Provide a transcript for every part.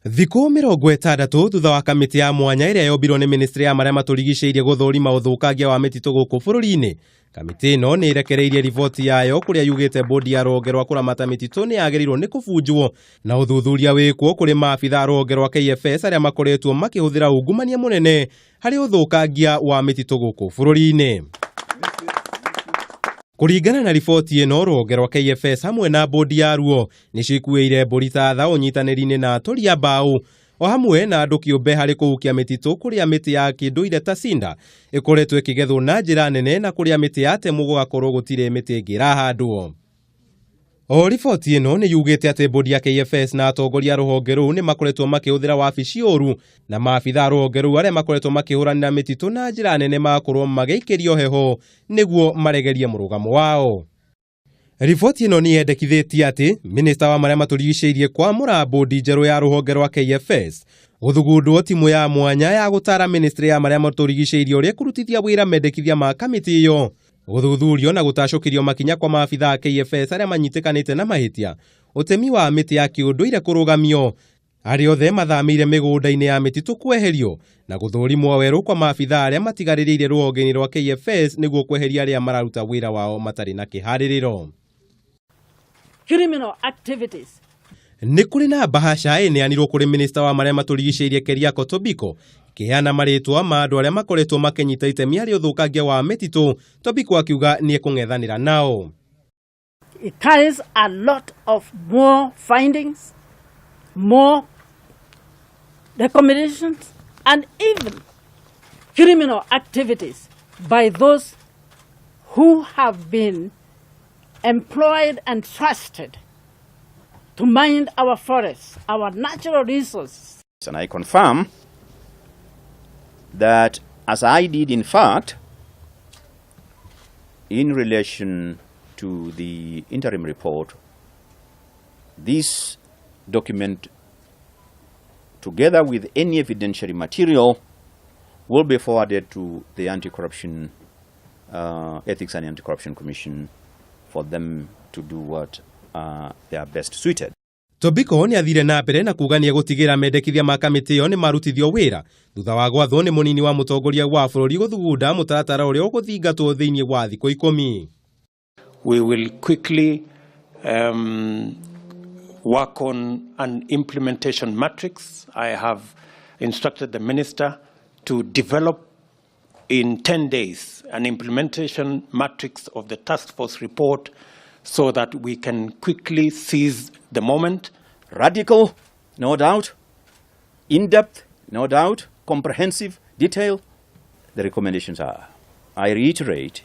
Thikũ 60 thutha wa kamĩtĩ ya mwanya ĩrĩa yombirwo nĩ ministry ya marĩa matũrigicĩirie gũthũrima ũthũkangia wa mĩtitũ gũkũ bũrũri-inĩ. Kamĩtĩ ĩno nĩ ĩrekereirie riboti yayo kũrĩa yugĩte bodi ya rũhonge rwa kũramata mĩtitũ nĩ yagĩrĩirwo nĩ kũbunjwo na ũthuthuria wĩkwo kũrĩ maabitha a rũhonge rwa KFS arĩa makoretwo makĩhũthĩra ungumania mũnene harĩ ũthũkangia wa mĩtitũ gũkũ bũrũri-inĩ. Kũringana na riboti ĩno, rũhonge rwa KFS hamwe na bodi yaruo nĩcio ikuĩire mbũri ta tha ũnyitanĩri-inĩ na atũri a mbaũ o hamwe na andũ kĩũmbe harĩ kũhukia mĩtitũ kũrĩa mĩtĩ ya kĩndũire ta cinda ĩkoretwo ĩkĩgethwo na njĩra nene na kũrĩa mĩtĩ yatemwo gũgakorwo gũtirĩ mĩtĩ ĩngĩ ĩrahandwo. O riboti ĩno nĩ yugĩte atĩ bodi ya KFS na atongoria a rũhonge rũu nĩ makoretwo makĩhũthĩra wabici ũru na maabitha a rũhonge rũu arĩa makoretwo makĩhũranĩra mĩtitũ na njĩra nene magakorwo magĩikĩrio heho nĩguo maregerie mũrũgamo wao. Riboti ĩno nĩ yendekithĩtie atĩ minista wa marĩa matũrigicĩirie kwamũra bodi njerũ ya rũhonge rwa KFS, gũthugundwo timu ya mwanya ya gũtara ministry ya marĩa matũrigicĩirie ũrĩa ĩkũrutithia wĩra mendekithia ma kamĩtĩ ĩyo, gũthuthurio na gũtacũkĩrio makinya kwa maabitha a KFS arĩa manyitĩkanĩte na mahĩtia, ũtemi wa mĩtĩ ya kĩũndũire kũrũgamio, arĩa othe mathamĩire mĩgũnda-inĩ ya mĩtitũ kweherio na gũthũrimwo werũ kwa maabitha arĩa matigarĩrĩire rũhonge-inĩ rwa KFS nĩguo kweheria arĩa mararuta wĩra wao matarĩ na kĩharĩrĩro. Criminal activities. Nĩ kũrĩ na mbahaca ĩneanirwo kũrĩ minista wa marĩa matũrigicĩirie Keriako Tobiko kĩheana marĩtwa ma andũ arĩa makoretwo makĩnyita itemi harĩ ũthũkangia wa mĩtitũ. Tobiko akiuga nĩ ekũng'ethanĩra nao. It carries a lot of more findings, more recommendations, and even criminal activities by those who have been employed and trusted to mind our forests, our natural resources. And I confirm that, as I did in fact, in relation to the interim report, this document, together with any evidentiary material, will be forwarded to the Anti-Corruption, Ethics and Anti-Corruption Commission for them to do what they are best suited. Tobiko nĩ athire na mbere na kuga nĩ egũtigĩra mendekithia ma kamĩtĩ ĩyo nĩ marutithio wĩra thutha wa gwathwo nĩ mũnini wa mũtongoria wa bũrũri gũthugunda mũtaratara ũrĩa ũgũthingatwo thĩinĩ wa thikũ 10. We will quickly work on an implementation matrix. I have instructed the minister to develop in 10 days an implementation matrix of the task force report so that we can quickly seize the moment. Radical, no doubt, in-depth, no doubt, comprehensive, detailed. The recommendations are, I reiterate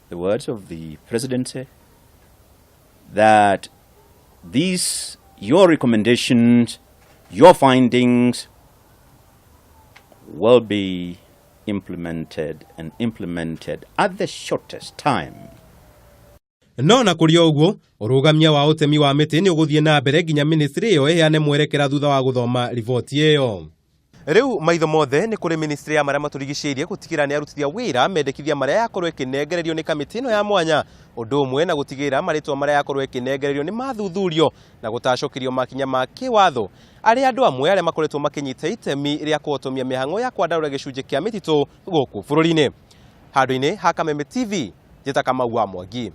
the words of the presidency, that these, your recommendations, your findings will be implemented and implemented at the shortest time. No na kũrĩ o ũguo, ũrũgamia wa ũtemi wa mĩtĩ nĩ ũgũthiĩ na mbere nginya ministry ĩyo ĩheane mwerekera thutha wa gũthoma riboti ĩyo. Rĩu maitho mothe nĩ kũrĩ ministry ya marĩa matũrigicĩirie gũtigĩra nĩ arutithia wĩra mendekithia marĩa yakorwo ĩkĩnengererio nĩ kamĩtĩ ĩno ya mwanya, ũndũ ũmwe na gũtigĩrĩra marĩtwa marĩa yakorwo ĩkĩnengererio nĩ mathuthurio na gũtacũkĩrio makinya ma kĩwatho arĩa andũ amwe arĩa makoretwo makĩnyita itemi rĩa kũhotomia mĩhang'o ya kwandarũra gĩcunjĩ kĩa mĩtitũ gũkũ bũrũri-inĩ. Handũ-inĩ ha Kameme TV, njĩta Kamau wa Mwangi.